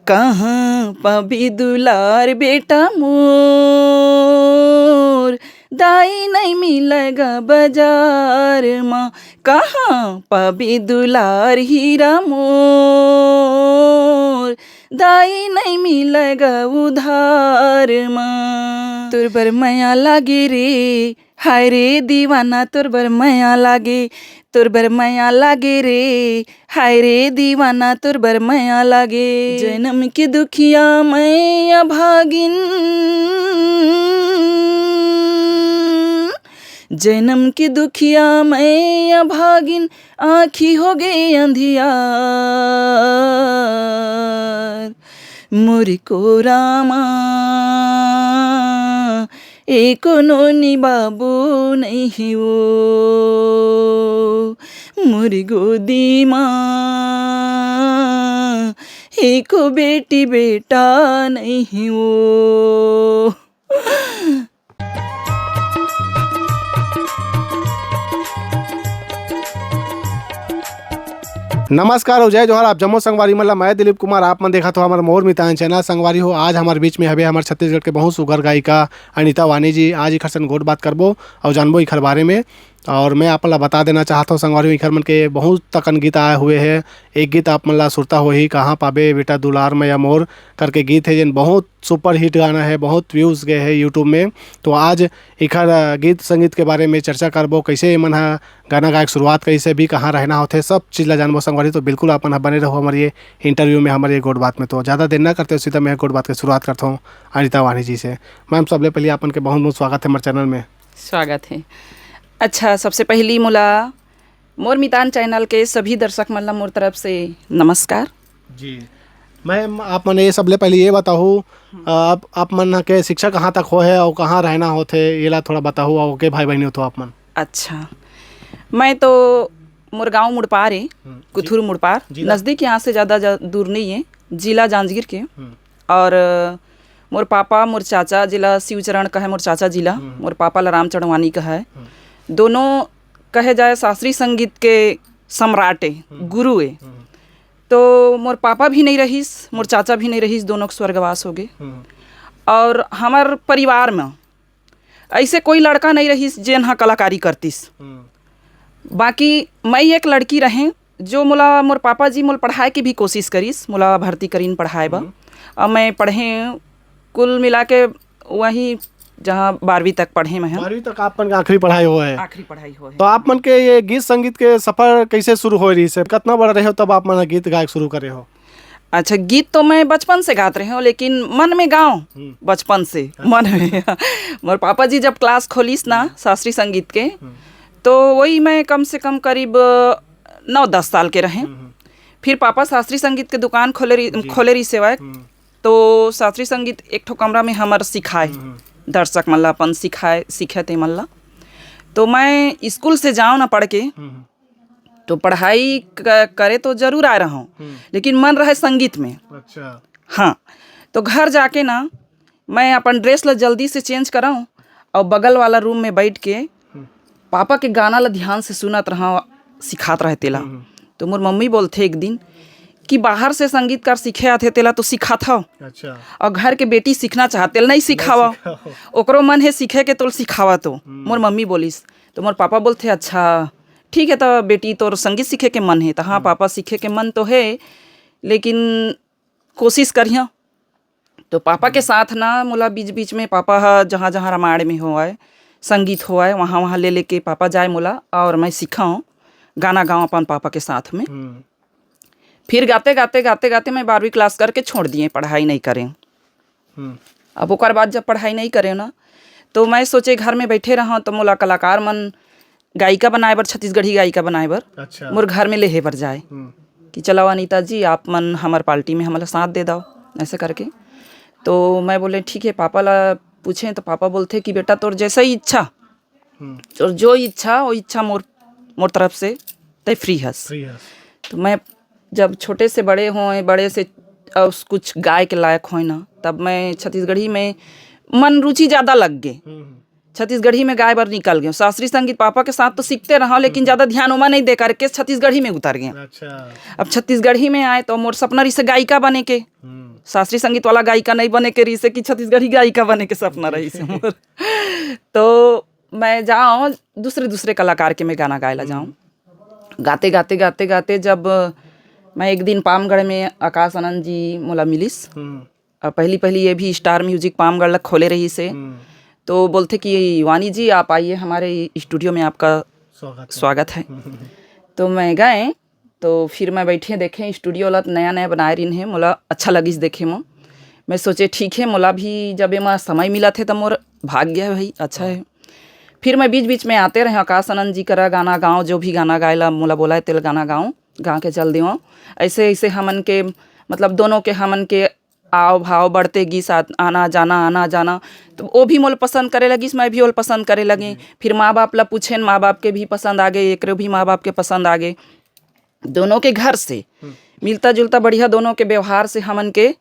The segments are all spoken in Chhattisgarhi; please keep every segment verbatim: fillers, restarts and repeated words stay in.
कहाँ पाबे दुलार बेटा मोर, दाई नइ मिलय गा बजार मा। कहाँ पाबे दुलार हीरा मोर, दाई नइ मिलय गा उधार मा। तोर बर मया लागे रे, हाय रे दीवाना तोर बर मया लागे, तोर बर मया लागे रे, हाय रे दीवाना तोर बर मया लागे। जनम के दुखिया मैं अभागिन, जनम के दुखिया मैं अभागिन, आँखी हो गे अंधियार। मोर कोरा मा एको नोनी बाबू नइ हे वो, मोर गोदी मा एको बेटी बेटा नइ हे वो। नमस्कार अउ जय जोहार, आप जम्मो संगवारी मन ला मैं दिलीप कुमार, आप मन देखत हो हमर मोर मितान चैनल। संगवारी हो, आज हमर बीच में हवे हमर छत्तीसगढ़ के बहुत सुघर गायिका अनिता वानी जी। आज इखर सन गोठ बात करबो अउ जानबो इखर बारे में। और मैं आप मन ला बता देना चाहत हूँ संगवारी हो, इखर मन के बहुत तकन गीत आए हुए है। एक गीत आप मन ला सुरता होही, कहाँ पाबे बेटा दुलार मया मोर करके गीत है, जेन बहुत सुपर हिट गाना है, बहुत व्यूज गए है यूट्यूब में। तो आज इखर, अ, गीत संगीत के बारे में चर्चा करबो, कैसे ये मन ह गाना गायक शुरुआत करिस, अभी कहाँ रहना होथे, सब चीज ला जानबो संगवारी। तो बिल्कुल आप मन ह बने रहो हमर ये इंटरव्यू में, हमर ये गोठ बात में। तो ज़्यादा देर ना करते हुए सीधा मैं गोठ बात के शुरुआत करता हूँ अनिता वानी जी से। मैम, सबले पहले आप मन के बहुत बहुत स्वागत है हमर चैनल में। स्वागत है। अच्छा, सबसे पहली मोला मोर मितान चैनल के सभी दर्शक मन ला मोर तरफ से नमस्कार। जी मैम, आप मन ये सबले पहले ये बताहू, अ, आप, आप मन के शिक्षा कहाँ तक होहे अउ कहाँ रहना होथे, ये ला थोड़ा बताहू, अउ के भाई बहनी होथो आप मन? अच्छा, मैं तो मोर गांव मुड़पार है, हम्म, जी। कुथुर मुड़पार, जिला? नजदीक यहाँ से ज़्यादा जा, दूर नहीं है, जिला जांजगीर के। हम्म। और, अ, मोर पापा, मोर चाचा, जिला शिवचरण कहे मोर चाचा जिला, हम्म। मोर पापा ला राम चढ़वानी कहे। हम्म। दोनों कहे जाए शास्त्रीय संगीत के सम्राट ए, हम्म। गुरु ए। हम्म। तो मोर पापा भी नहीं रहिस, मोर चाचा भी नहीं रहिस, दोनों के स्वर्गवास हो गए। हम्म। और हमर परिवार में ऐसे कोई लड़का नहीं रहिस जेन ह कलाकारी करतिस। हम्म। बाकी मैं एक लड़की रहें जो मोला, मोर पापा जी मोला पढ़ाए के भी कोशिश करिस, मोला भर्ती करिन पढ़ाए बर। हम्म। और मैं पढ़े कुल मिला के वही जहाँ बारहवीं तक पढ़े मैं ह। बारहवीं तक आप मन के आखिरी पढ़ाई होए है। आखिरी पढ़ाई होए है। तो आप मन के ये गीत संगीत के सफर कैसे शुरू होए रहिस हे? कितना बड़ा रहे हो तब आप मन गीत गायक शुरू करे हो? अच्छा, गीत तो मैं बचपन से गात रहे हूँ, लेकिन मन में गाओ, हम्म। बचपन से, हाँ। मन में। मोर पापा जी जब क्लास खोलिस ना, हम्म। शास्त्रीय संगीत के, हम्म। तो वही मैं कम से कम करीब नौ दस साल के रहे। हम्म, हम्म। फिर पापा शास्त्रीय संगीत के दुकान खोले रही, जी। खोले रही सेवा। हम्म। तो शास्त्रीय संगीत एक ठो कमरा में हमर सिखाए, हम्म, हम्म। दर्शक मन ला अपन सिखाए, सीखे ते मन ला। तो मैं स्कूल से जाओ ना पढ़ के, हम्म, हम्म। तो पढ़ाई क-, करे तो जरूर आए रहूँ, हम्म। लेकिन मन रहे संगीत में। अच्छा। हाँ, तो घर जाके ना मैं अपन ड्रेस ला जल्दी से चेंज कराऊँ और बगल वाला रूम में बैठ के हम्म। पापा के गाना ला ध्यान से सुनत रहा, सिखात रहे तेला। हम्म। तो मोर मम्मी बोलथे एक दिन कि बाहर से संगीतकार सीखे आथे, तेला तो सिखात हव। अच्छा। और घर के बेटी सीखना चाहत, तेला नहीं सिखावा। सिखाओ। ओकरो मन है सीखे के, तोल सिखावा तो। हम्म। मोर मम्मी बोलिस। तो मोर पापा बोलथे, "अच्छा, ठीक है, तो बेटी तोर संगीत सीखे के मन है।" तो हाँ, हम्म। पापा, सीखे के मन तो है, लेकिन कोशिश करिहा। तो पापा के साथ ना मोला बीच-बीच में पापा ह जहाँ-जहाँ रामायण में होवय, संगीत होवय, वहाँ-वहाँ ले लेके पापा जाए मोला और मैं सीखंव, गाना गाऊँ अपन पापा के साथ में। हम्म। फिर गाते, गाते, गाते, गाते मैं बारहवीं क्लास करके छोड़ दिए, पढ़ाई नहीं करें। हम्म। अब ओकर बाद जब पढ़ाई नहीं करें ना, तो मैं सोचे घर में बैठे रहंव तो मोला कलाकार मन गायिका बनाए बर, छत्तीसगढ़ी गायिका बनाए बर अच्छा। मोर घर में लेहे बर जाए हम्म। कि चलाओ अनिता जी, आप मन हमर पार्टी में हमला साथ दे दव, ऐसे करके। तो मैं बोले, "ठीक है।" पापा ला पूछे तो पापा बोलथे कि, "बेटा, तोर जैसा ही इच्छा, हम्म। तोर जो इच्छा, वो इच्छा मोर, मोर तरफ से तय फ्री हस।" फ्री हस। तो मैं जब छोटे से बड़े होए, बड़े से, अ, कुछ गाय के लायक होए ना, तब मैं छत्तीसगढ़ी में मन रुचि ज़्यादा लग गे। हम्म। छत्तीसगढ़ी में गाए बर निकल गए। शास्त्रीय संगीत पापा के साथ तो सीखते रहा, लेकिन हम्म। ज़्यादा ध्यान ओमा नहीं दे करके छत्तीसगढ़ी में उतर गए। अच्छा। अब छत्तीसगढ़ी में आए तो मोर सपना रहिसे गायिका बने के। हम्म। शास्त्रीय संगीत वाला गायिका नहीं बने के रहिसे कि छत्तीसगढ़ी गायिका बने के सपना रहिसे मोर। तो मैं जाऊँ, दूसरे दूसरे कलाकार के मैं गाना गाए ला जाऊँ। गाते गाते गाते गाते जब मैं एक दिन पामगढ़ में आकाश आनंद जी मोला मिलिस, हम्म। और पहली पहली ये भी स्टार म्यूजिक पामगढ़ ला खोले रहिसे, हम्म। तो बोलथे कि वानी जी, आप आइए, हमारे स्टूडियो में आपका स्वागत है। स्वागत है। तो मैं गए, तो फिर मैं बैठे देखे स्टूडियो ला, नया नया बनाए रहिन हे, मोला अच्छा लगिस देखे म। मैं सोचे, ठीक है, मोला भी जब एमा समय मिलथे त मोर भाग्य है भाई, अच्छा है। फिर मैं बीच बीच में आते रहे, आकाश आनंद जी करा गाना गाओ, जो भी गाना गाए ला मोला बोलाए तेल गाना गाओ, गा के चल देवो। ऐसे ऐसे हमन के, मतलब दोनों के, हमन के आव भाव बढ़ते गिस, आ-, आना जाना, आना जाना। तो वो भी मोला पसंद करे लगिस, मैं भी ओला पसंद करे लगे। फिर माँ बाप ला पूछेन, माँ बाप के भी पसंद आ गए, एकरे भी माँ बाप के पसंद आ गए। दोनों के घर से हम्म। मिलता जुलता बढ़िया, दोनों के व्यवहार से हमन के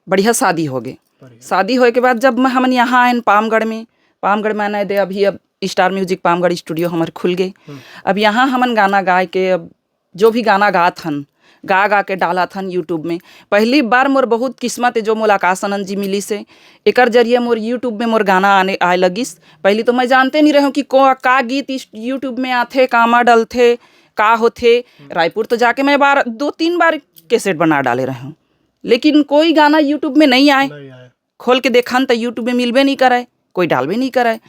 बढ़िया शादी हो गए। बढ़िया। शादी होए के बाद जब मैं, हमन यहाँ आएन पामगढ़ में, पामगढ़ में आना दे, अभी अब स्टार म्यूजिक पामगढ़ स्टूडियो हमर खुल गए। हम्म। अब यहाँ हमन गाना गाए के, अब जो भी गाना गात हन, गा गा के डालत हन यूट्यूब में। पहली बार मोर बहुत किस्मत है जो मोला आकाश आनंद जी मिलिस हे, एकर जरिए मोर यूट्यूब में मोर गाना आने आए लगिस। पहली तो मैं जानते नहीं रहूँ कि को का गीत इस यूट्यूब में आथे, कामा डलथे, का होथे। रायपुर तो जाके मैं बार, दो तीन बार कैसेट बना डाले रहूँ, लेकिन कोई गाना यूट्यूब में नहीं आए। नहीं आए। खोल के देखन त यूट्यूब में मिलबे नहीं करे, कोई डालबे नहीं करे।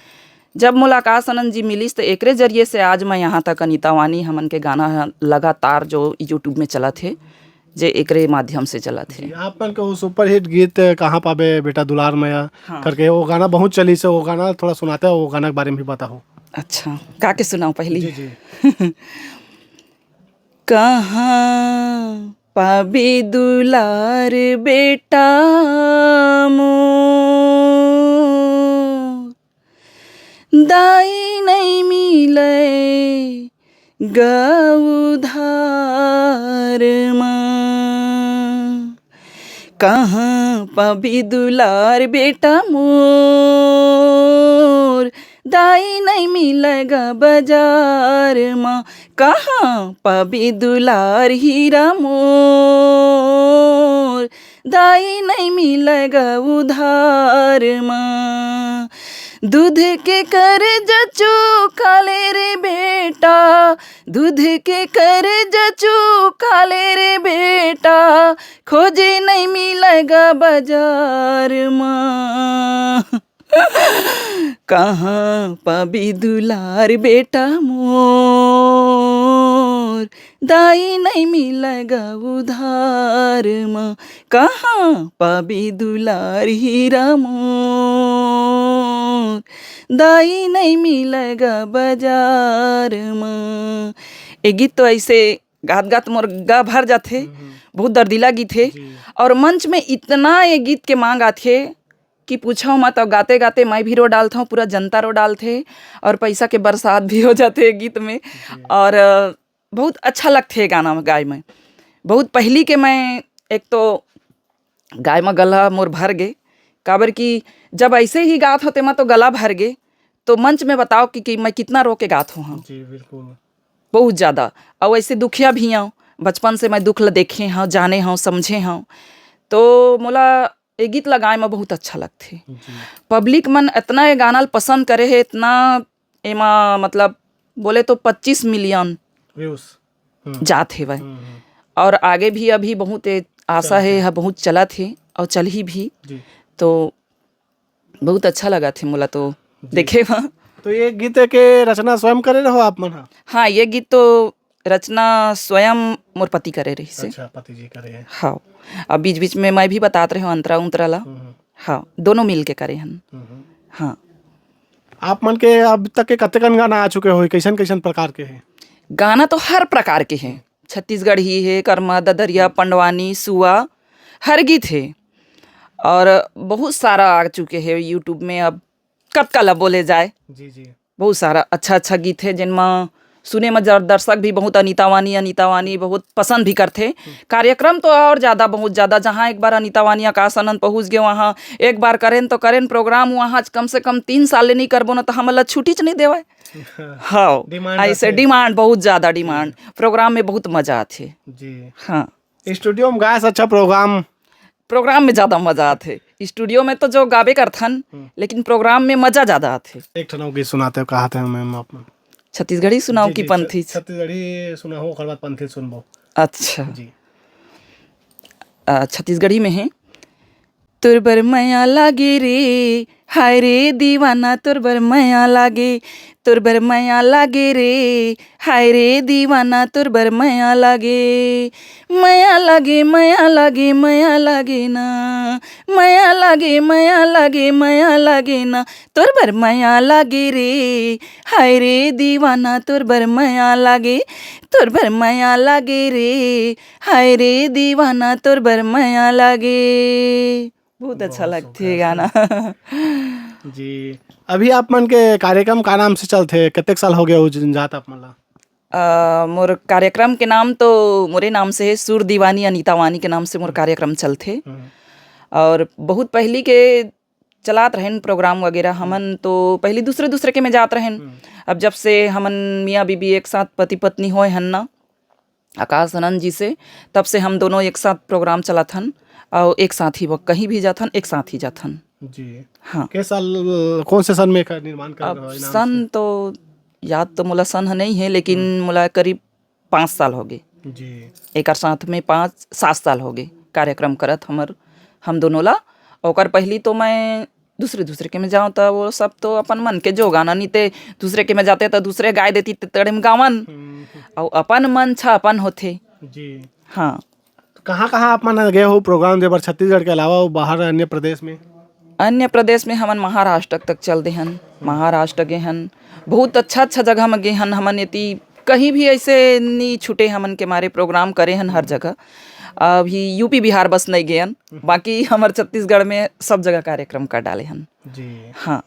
जब मोला आकाश आनंद जी मिलिस त एकरे जरिए से आज मैं यहाँ तक अनिता वानी हमन के गाना ह लगातार जो यूट्यूब में चलत हे, जे एकरे माध्यम से चलत हे। जी, आप मन के वो सुपरहिट गीत कहाँ पाबे बेटा दुलार मया हाँ। करके वो गाना बहुत चलिस हे, वो गाना थोड़ा सुनाते हो, वो गाना के बारे में भी बताओ। अच्छा, गा के सुनाओ पहली। जी, जी। कहाँ पाबे दुलार बेटा मोर, दाई नहीं मिले गा उधार मा। कहाँ पाबे दुलार बेटा मोर, दाई नहीं मिले गा बाजार मा। कहाँ पाबे दुलार हीरा मोर, दाई नहीं मिले गा उधार मा। दूध के कर्जा चुका ले रे बेटा, दूध के कर्जा चुका ले रे बेटा, खोजे नहीं मिले गा बाजार मा। कहाँ पाबे दुलार बेटा मोर, दाई नहीं मिले गा उधार मा। कहाँ पाबे दुलार हीरा मोर, दाई नहीं मिले गा बाजार मा। ये गीत तो ऐसे गात गात मोर गा भर जाथे। हम्म। बहुत दर्दीला गीत हे। जी। और मंच में इतना ये गीत के मांग आथे कि पूछो मत। और गाते गाते मैं भी रो डालत हूँ, पूरा जनता रो डालथे और पैसा के बरसात भी हो जाथे ये गीत में। जी। और अ, बहुत अच्छा लगथे ये गाना गाए में। बहुत पहली के मैं एक तो गाय म गला मोर भर गे, काबर कि जब ऐसे ही गात हों तेमा तो गला भर गे, तो मंच में बताओ कि, कि मैं कितना रो के गात हों हम। जी, बिल्कुल। बहुत ज़्यादा। अउ ऐसे दुखिया भी हौं, बचपन से मैं दुख ल देखे हौं, जाने हौं, समझे हौं, तो मोला ये गीत ल गाए म बहुत अच्छा लगथे। जी। पब्लिक मन इतना ये गाना ल पसंद करे हे, इतना एमा मतलब बोले तो पच्चीस मिलियन व्यूज। हम्म। जात हेवय। हम्म, हम्म। और आगे भी अभी बहुत ए-, आशा चलत हे, हे। ह-, बहुत चलत हे और चलही भी। जी। तो बहुत अच्छा लगत हे मोला तो जी। देखे म। तो ये गीत के रचना स्वयं करे रहो आप मन ह? हाँ, ये गीत तो रचना स्वयं मोर पति करे रहिस हे। अच्छा, पति जी करे हे। हाँ, अब बीच-बीच में मैं भी बतात रहे हौं अंतरा-उंतरा ला। हम्म, हम्म। हाँ, दोनों मिल के करे हन। हम्म, हम्म। हाँ। आप मन के अब तक के कतेकन गाना आ चुके होही, कइसन-कइसन प्रकार के हे? गाना तो हर प्रकार के हे, छत्तीसगढ़ी हे, कर्मा, ददरिया, पंडवानी, सुआ, हर गीत हे। और बहुत सारा आ चुके हे YouTube में, अब कतका ला बोले जाए। जी, जी। बहुत सारा अच्छा-अच्छा गीत हे, जेन म सुने म जर-, दर्शक भी बहुत अनिता वानी, अनिता वानी बहुत पसंद भी करथे। हम्म। कार्यक्रम तो और ज़्यादा, बहुत ज़्यादा, जहाँ एक बार अनिता वानी आकाश आनंद पहुँच गे, वहाँ एक बार करेन तो करेन प्रोग्राम, वहाँ कम से कम तीन साल ले नहीं करबो ना, तो हमन ला छुट्टीच नहीं देवय। हाँ, demand ऐसे रथे। Demand, बहुत ज़्यादा demand। जी। प्रोग्राम में बहुत मजा आथे। जी। हाँ। स्टूडियो में गाए से अच्छा प्रोग्राम प्रोग्राम में ज्यादा मजा आथे। स्टूडियो में तो जो गाबे करथन, हम्म। लेकिन प्रोग्राम में मजा ज्यादा आथे। एक ठन अउ गीत सुनाते हो, कहा थे मैम आप मन? छत्तीसगढ़ी सुनाओ जी, कि जी, पंथी? छ-, छत्तीसगढ़ी सुनाओ, ओकर बाद पंथी सुनबो। अच्छा। जी। अ, छत्तीसगढ़ी में है। तोर बर मया लागे रे, हाय रे दीवाना, तोर बर मया लागे, तोर बर मया लागे रे, हाय रे दीवाना, तोर बर मया लागे। मया लागे, मया लागे, मया लागे ना, मया लागे, मया लागे, मया लागे ना, तोर बर मया लागे रे, हाय रे दीवाना, तोर बर मया लागे, तोर बर मया लागे रे, हाय रे दीवाना, तोर बर मया लागे। बहुत अच्छा बहुत लगथे ये गाना। जी, अभी आप मन के कार्यक्रम का नाम से चलथे? कतेक साल हो गया वो जन-, जात आप मन ला? अ, मोर कार्यक्रम के नाम तो मोरे नाम से है, सुर दीवानी अनीता वानी के नाम से मोर कार्यक्रम चलथे। हम्म। और बहुत पहली के चलात रहेन प्रोग्राम वगैरह, हमन तो पहली दूसरे दूसरे के में जात रहेन। हम्म। अब जब से हमन मियाँ बीबी एक साथ पति पत्नी होए हन ना, आकाश आनंद जी से, तब से हम दोनों एक साथ प्रोग्राम चलाथन और एक साथ ही वो कहीं भी जाथन, एक साथ ही जाथन। जी। हाँ। के साल, कौन से सन में एकर निर्माण करे अब रहो, इनाम सन से? तो याद तो मोला सन ह नहीं है, लेकिन हम्म। मोला करीब पाँच साल हो गए। जी। एकर साथ में पाँच, सात साल हो गए कार्यक्रम करत हमर, हम दोनों ला। ओकर पहली तो मैं दूसरे, दूसरे के में जाऊँ त वो सब तो अपन मन के जो गाना नी ते दूसरे के में जाते त दूसरे गाय देती त तड़े में गावन। हम्म। अउ अपन मन छ अपन होथे। जी। हाँ। तो कहाँ, कहाँ आप मन गए हो प्रोग्राम दे बर, छत्तीसगढ़ के अलावा वो बाहर अन्य प्रदेश में? अन्य प्रदेश में हमन महाराष्ट्र तक चल दे हन, महाराष्ट्र गे हन, बहुत अच्छा, अच्छा जगह में गे हन। हमन एती कहीं भी ऐसे नी छूटे, हमन के मारे प्रोग्राम करे हन हर जगह। अभी यूपी बिहार बस नहीं गेन, बाकी हमर छत्तीसगढ़ में सब जगह कार्यक्रम कर डाले हन। जी। हाँ,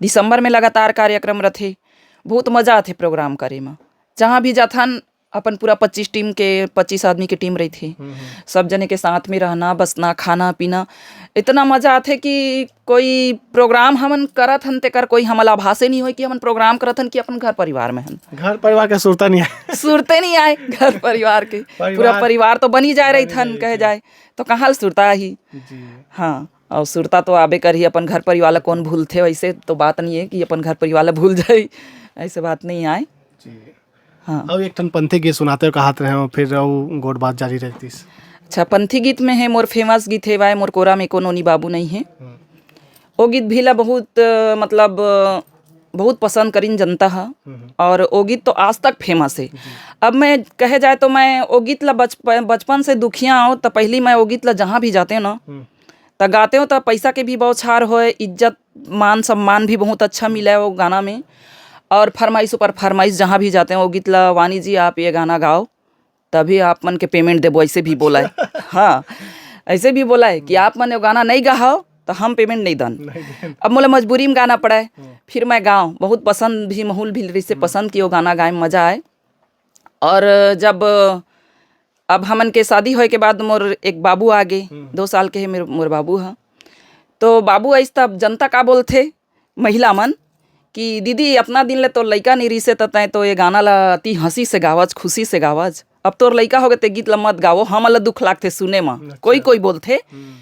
दिसंबर में लगातार कार्यक्रम रथे, बहुत मजा आथे प्रोग्राम करे में। जहाँ भी जाथन, अपन पूरा पच्चीस टीम के, पच्चीस आदमी के टीम रहिथे। हम्म, हम्म। सब जने के साथ में रहना, बसना, खाना, पीना, इतना मजा आथे कि कोई प्रोग्राम हमन करत हन तेकर कोई हमला आभासे नहीं होय कि हमन प्रोग्राम करत हन कि अपन घर परिवार में हन। घर परिवार के सुरता नहीं आए। सुरते नहीं आए घर परिवार के। परिवार पूरा परिवार तो बनी जाए बनी रहिथन, रहिथे। कहे जाए, तो कहाँ ले सुरता आही? जी। हाँ, और सुरता तो आबे करही, अपन घर परिवार ला कौन भूलथे? वैसे तो बात नहीं है कि अपन घर परिवार ला भूल जाए, ऐसे बात नहीं आए। जी। हाँ। अउ एक ठन पंथी गीत सुनाते हो, कहात रहे हो, फिर अउ गोठ बात जारी रहतीस। अच्छा, पंथी गीत में है, मोर फेमस गीत है वाय, मोर कोरा में को नोनी बाबू नहीं है। हम्म। वो गीत भी ला बहुत, अ, मतलब, अ, बहुत पसंद करिन जनता हा। हम्म। और वो गीत तो आज तक फेमस है। जी। अब मैं कहे जाए तो मैं वो गीत ला बचप-, बचपन से दुखिया हूँ, तो पहली मैं वो गीत ला जहाँ भी जाते हो ना, हम्म। त गाते हो त पैसा के भी बौछार होए, इज्जत, मान, सम्मान भी बहुत अच्छा मिले वो गाना में। और फरमाइश ऊपर फरमाइश, जहाँ भी जाते हैं, वो गीत ला, "वानी जी, आप ये गाना गाओ, तभी आप मन के पेमेंट देबो", ऐसे भी बोला है। अच्छा। हाँ, ऐसे भी बोला है कि हम्म। "आप मन ये गाना नहीं गाओ, तो हम पेमेंट नहीं दन।" नहीं दन। अब मोला मजबूरी में गाना पड़ा है, हम्म। फिर मैं गाँव, बहुत पसंद भी, माहौल भी रिसे हम्म। पसंद की वो गाना गाए में मजा आए। और जब अब हमन के शादी होए के बाद मोर एक बाबू आ गे, हम्म। दो साल के है मेरे, मोर बाबू ह। तो बाबू आइस त अब जनता का बोलथे महिला मन कि "दीदी, अतना दिन ले तोर लइका नहीं रिसे त तैं तो ये गाना ला अति हंसी से गावच, खुशी से गावच। अब तोर लइका होगे ते गीत ला मत गावो, हमन ला दुख लागथे सुने म।" अच्छा। कोई कोई बोलथे। हम्म।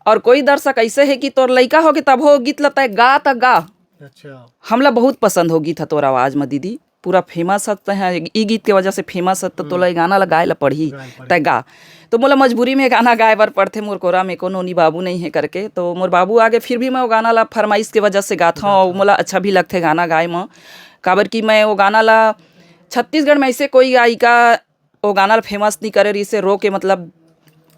और कोई दर्शक ऐसे है कि "तोर लइका होगे तब हो गीत ला तैं गा त गा।" अच्छा। हमला बहुत पसंद हो गीत ह तोर आवाज म दीदी, पूरा फेमस ह तैं ह, ई गीत के वजह से फेमस ह, त हम्म। तोला ये गाना ला गाए ला पड़ही, गाए ला पड़ही। तैं गा। तो मोला मजबूरी में गाना गाए बर पड़थे, "मोर कोरा में को नोनी बाबू नहीं है" करके। तो मोर बाबू आगे, फिर भी मैं वो गाना ला फरमाइश के वजह से गाथव, गाथव। मोला अच्छा भी लगथे गाना गाए म। काबर कि मैं वो गाना ला, छत्तीसगढ़ में ऐसे कोई गायिका वो गाना ल फेमस नहीं करे रहिसे, रो के, मतलब,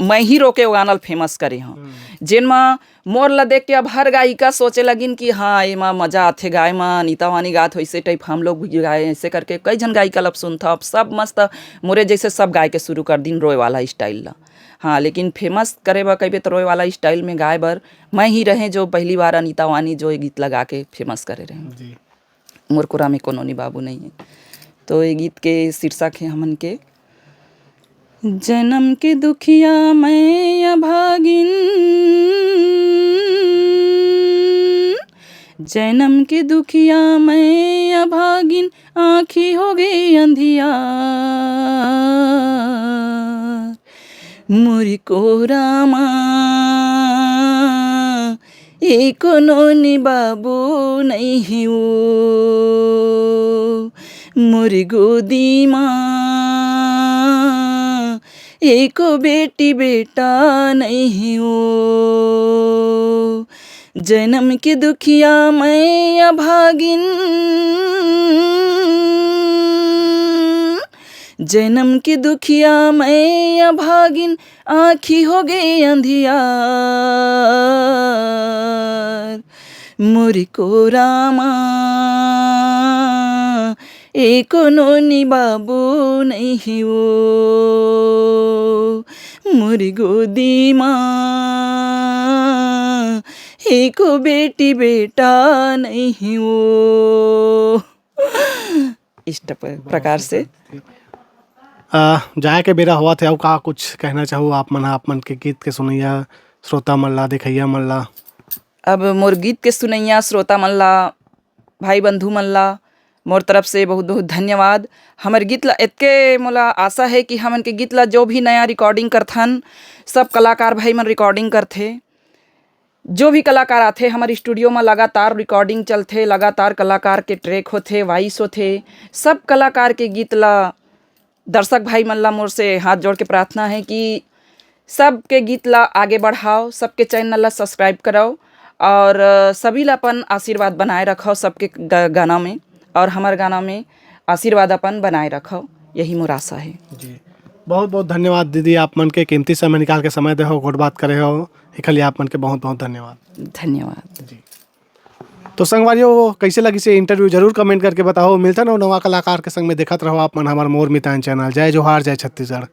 मैं ही रो के वो गाना ल फेमस करे हूँ। हम्म। जेन म मोर ल देख के अब हर गायिका सोचे लगिन कि हाँ, एमा मजा आथे गाए म, अनीता वानी गात हो, इसे टाइप हम लोग भी गाए, ऐसे करके कई झन गायिका ल अब सुनथव। अब सब मस्त मोरे जैसे सब गाए के शुरू कर दिन रोए वाला स्टाइल ला। हाँ, लेकिन फेमस करे बर कहिबे तो रोए वाला स्टाइल में गाए बर मैं ही रहे, जो पहली बार अनीता वानी जो ये गीत लगा के फेमस करे रहे। जी। मोर कोरा में कोनो नी बाबू नहीं है। तो ये गीत के शीर्षक है हमन के, "जन्म के दुखिया मैं अभागिन, जन्म के दुखिया मैं अभागिन, आँखी हो गई अंधियार, मोर कोरा मा।" एको नोनी बाबू नइ हे ओ, मोर गोदी मा एको बेटी बेटा नइ हे ओ। जनम के दुखिया मैं अभागिन, जनम के दुखिया मैं अभागिन, आँखी हो गे अंधियार। मोर कोरा मा एको नोनी बाबू नइ हे ओ, मोर गोदी मा एको बेटी बेटा नइ हे ओ। इस प्रकार से। आ, जाए के बेरा होवत हे, अउ का कुछ कहना चाहू आप मन ह, आप मन के गीत के सुनैया श्रोता मन ला, देखैया मन ला? अब मोर गीत के सुनैया श्रोता मन ला, भाई बंधु मन ला, मोर तरफ से बहुत बहुत धन्यवाद। हमर गीत ला एतके मोला आशा हे कि हमन के गीत ला जो भी नया recording करथन, सब कलाकार भाई मन recording करथे। जो भी कलाकार आथे, हमर studio म लगातार recording चलथे, लगातार कलाकार के track होथे, voice होथे। सब कलाकार के गीत ला दर्शक भाई मन ला मोर से हाथ जोड़ के प्रार्थना हे कि सबके गीत ला आगे बढ़ाओ, सबके channel ला subscribe करव और, अ, सभी ला अपन आशीर्वाद बनाए रखव सबके ग-, गाना में और हमर गाना में आशीर्वाद अपन बनाए रखव, यही मोर आशा हे। जी, बहुत बहुत धन्यवाद दीदी, आप मन के कीमती समय निकाल के समय दे हो, गोठ बात करे हो, एखर लिए आप मन के बहुत बहुत धन्यवाद। धन्यवाद। जी। तो संगवारियों, कैसे लगिस ये interview, जरूर comment करके बताओ। मिलथन अउ नवा कलाकार के संग में, देखत रहो आप मन हमर मोर मितान channel। जय जोहार, जय छत्तीसगढ़।